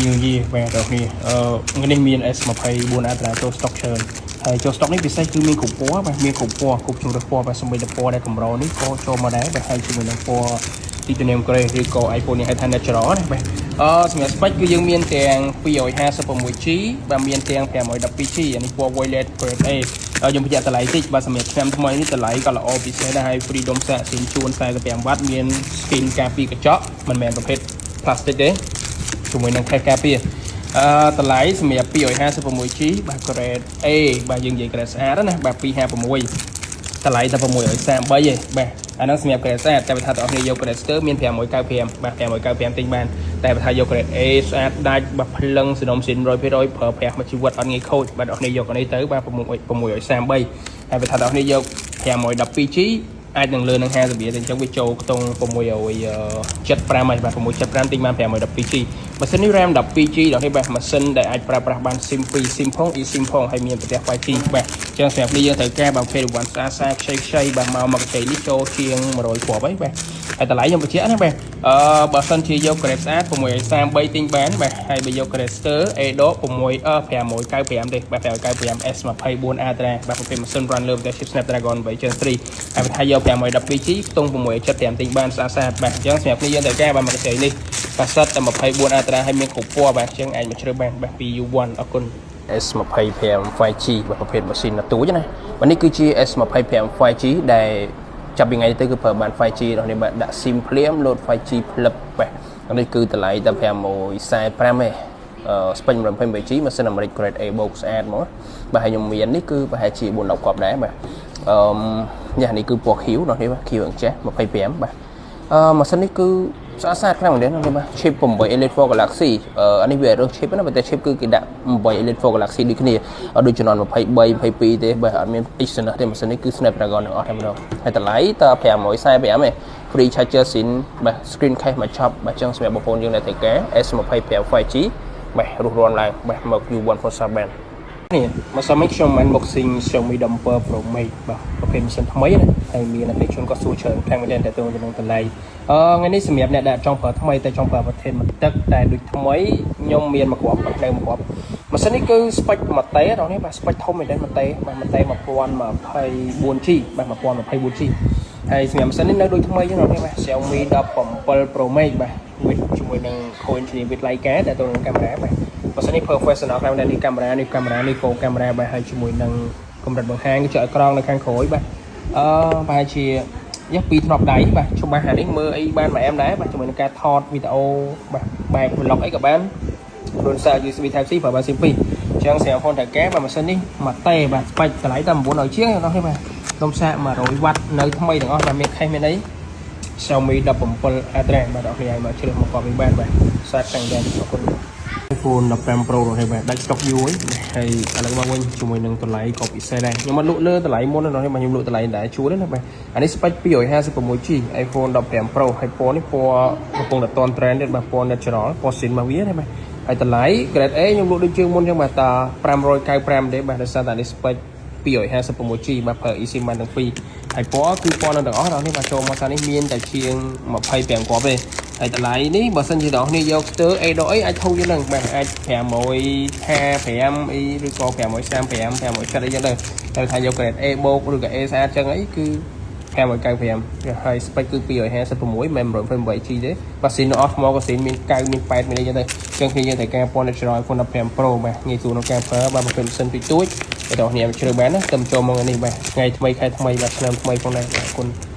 New Year បាទបងប្អូនអឺថ្ងៃនេះមាន S24 Ultra ចូល stock ច្រើនហើយចូល stock នេះពិសេសគឺមានគ្រប់ពណ៌បាទមានគ្រប់ពណ៌គ្រប់ជម្រើសពណ៌បាទសូម្បីតែពណ៌ដែលកម្រនេះក៏ចូលមកដែរបាទហើយជាមួយនឹងពណ៌ Titanium Gray ឬក៏ iPhone នេះហៅថា Natural ណាបាទអឺសម្រាប់ spec គឺយើងមានទាំង 256G បាទមានទាំង 512G អានេះពណ៌ Violet Grade A ហើយខ្ញុំបញ្ជាក់តម្លៃតិចបាទសម្រាប់ឆ្នាំថ្មីនេះតម្លៃក៏ល្អពិសេសដែរហើយ Freedom សាកស៊ីនជួន45វ៉ាត់មាន skin ការពារកញ្ចក់មិនមែនប្រភេទ plastic ទេ ជាមួយនឹង case ការពារអឺតម្លៃសម្រាប់ 256G បាទ grade A បាទយើងនិយាយ grade ស្អាតណាបាទ256តម្លៃតែ633ឯងបាទអាហ្នឹងសម្រាប់ grade ស្អាតតែបើថាបងប្អូនយក grade ស្ទើមាន595បាទ595ទិញបានតែបើថាយក grade A ស្អាតដាច់បាទភ្លឹងសំណុំស៊ីន100%ប្រើប្រាស់មួយជីវិតអត់ងាយខូចបាទបងប្អូនយកអានេះទៅបាទ633ហើយបើថាបងប្អូនយក 512G អាចនឹងលើនឹង50រៀលអញ្ចឹងវាចូលខ្ទង់675ហើយបាទ675ទិញបាន 512G ម៉ាស៊ីននេះ RAM 12G ដល់នេះបាទម៉ាស៊ីនដែលអាចប្រើប្រាស់បាន SIM 2 SIM ផង eSIM ផងហើយមានប្រភេទ 5G បាទអញ្ចឹងសម្រាប់នេះយើងត្រូវការបាទភេរវ័នស្អាតស្អាតខ្ចីខ្ចីបាទមកមកខ្ចីនេះចូលជាង100គ្រាប់ហើយបាទហើយតម្លៃខ្ញុំបញ្ជាក់ណាបាទអឺបើសិនជាយក grade ស្អាត633ទិញបានបាទហើយបើយក grade ស្ទើ A ដក6អឺ695ទេបាទ695 S24 Ultra បាទប្រភេទម៉ាស៊ីន run លើប្រភេទ chip Snapdragon 8 Gen 3ហើយបើថាយក 512G ខ្ទង់675ទិញបានស្អាតស្អាតបាទអញ្ចឹងសម្រាប់នេះយើងត្រូវការបាទមកខ្ចីនេះបាទសិតតែ24 Ultra ហើយមានគ្រប់ពណ៌បាទអញ្ចឹងអាចមកជ្រើសបានបាទពី U1 អរគុណ S25 5G បាទប្រភេទម៉ាស៊ីនទូចណាបាទនេះគឺជា S25 5G ដែលចាប់ពីថ្ងៃនេះទៅគឺប្រើបាន 5G ដល់នេះបាទដាក់ SIM ភ្លាម load 5G ផ្លឹបបាទនេះគឺតម្លៃតែ645ទេអឺ spec 128G ម៉ាស៊ីនអាមេរិក grade A បូកស្អាតមកបាទហើយខ្ញុំមាននេះគឺប្រហែលជា4 10គ្រាប់ដែរបាទអឺញ៉ានេះគឺពណ៌ខៀវដល់នេះបាទខៀវអញ្ចេះ25បាទអឺម៉ាស៊ីននេះគឺ ស្អាតស្អាតខ្លាំងមែនទេនេះបាទ chip 8 Elite 4 Galaxy អឺអានេះវារើស chip ណាប៉ុន្តែ chip គឺគេដាក់8 Elite 4 Galaxy ដូចគ្នាអត់ដូចជំនាន់23 22ទេបាទអត់មាន Exynos ទេម៉ាស៊ីននេះគឺ Snapdragon ទាំងអស់តែម្ដងហើយតម្លៃត545ឯង free charger ស៊ីនបាទ screen case មកចប់បាទចឹងសម្រាប់បងប្អូនយើងដែលត្រូវការ S25 5G បាទរុះរាន់ឡើងបាទមក U1 Phone Shop បាននេះមកសម័យខ្ញុំ unboxing Xiaomi 17 Pro Max បាទប្រភេទម៉ាស៊ីនថ្មីណាហើយមានអតិថិជនក៏សួរច្រើនខាងមែនទែនតទៅនឹងតម្លៃអឺថ្ងៃនេះសម្រាប់អ្នកដែលចង់ប្រើថ្មីតែចង់ប្រើប្រភេទមួយទឹកតែដូចថ្មីខ្ញុំមានមួយគ្រាប់បាទនៅមួយគ្រាប់ម៉ាស៊ីននេះគឺ spec មួយតេដល់នេះបាទ spec ធំមែនទែនមួយតេបាទមួយតេ 1024G បាទ 1024G ហើយសម្រាប់ម៉ាស៊ីននេះនៅដូចថ្មីចឹងដល់នេះបាទ Xiaomi 17 Pro Max បាទ with ជាមួយនឹង co-engineer with Leica តែទៅនឹងកាមេរ៉ាបាទម៉ាស៊ីននេះ professional ខ្លាំងណាស់នេះកាមេរ៉ានេះកាមេរ៉ានេះកូកាមេរ៉ាបាទហើយជាមួយនឹងកម្រិតបង្ហាញគឺចុចអេក្រង់នៅខាងក្រោយបាទអឺប្រហែលជាយ៉ាពីរធ្នាប់ដៃបាទច្បាស់អានេះមើលអីបានមួយអែមដែរបាទជាមួយនឹងការថតវីដេអូបាទបែប vlog អីក៏បានខ្លួនសារ USB Type C ប្រើបាន SIM 2អញ្ចឹងសម្រាប់ phone តកែបាទម៉ាស៊ីននេះមួយតេបាទស្បាច់តម្លៃតែ900ជាងដល់នេះបាទដុំសាក100វ៉ាត់នៅថ្មីទាំងអស់បាទមាន case មានអី Xiaomi 17 Ultra បាទអ្នកគ្នាឲ្យមកជ្រើសមកកប់វិញបានបាទសាតខាងដែរអរគុណ iPhone 15 Pro នោះបាទដាច់ stock យូរហើយឥឡូវមកវិញជាមួយនឹងតម្លៃក៏ពិសេសដែរខ្ញុំមកលក់លើតម្លៃមុននោះបាទខ្ញុំលក់តម្លៃដែរជួលណាបាទអានេះ spec 256G iPhone 15 Pro ហើយពណ៌នេះពណ៌កំពុងតែតន់ trend ទៀតបាទពណ៌ natural ពណ៌ស៊ីនរបស់វាណាបាទហើយតម្លៃ grade A ខ្ញុំលក់ដូចជាងមុនចឹងបាទតា595ទេបាទដោយសារតែនេះ spec 256G បាទប្រើ eSIM បានទាំងពីរហើយពណ៌គឺពណ៌នឹងទាំងអស់ដល់នេះបាទចូលមកសានេះមានតែជាង25គ្រាប់ទេហើយតម្លៃនេះបើសិនជាដល់នេះយកស្ទើ A ដកអីអាចធូរជាងនឹងបាទអាច555អីឬក៏535 570អីចឹងទៅតែថាយក grade A បូកឬក៏ A ស្អាតចឹងអីគឺ 595ហើយ spec គឺ256មិន 128G ទេបើស៊ីនអស់ថ្មក៏ស៊ីនមាន9មាន8មានអីចឹងទៅចឹងគ្នាយើងត្រូវការពណ៌ natural iPhone 15 Pro បាទងាយស្រួលក្នុងការប្រើបាទបើពេលម៉ាស៊ីនពីទូចតែដល់គ្នាជ្រើសបានណាទៅចូលមកនេះបាទថ្ងៃថ្មីខែថ្មីបាទឆ្នាំថ្មីផងដែរបាទអរគុណ។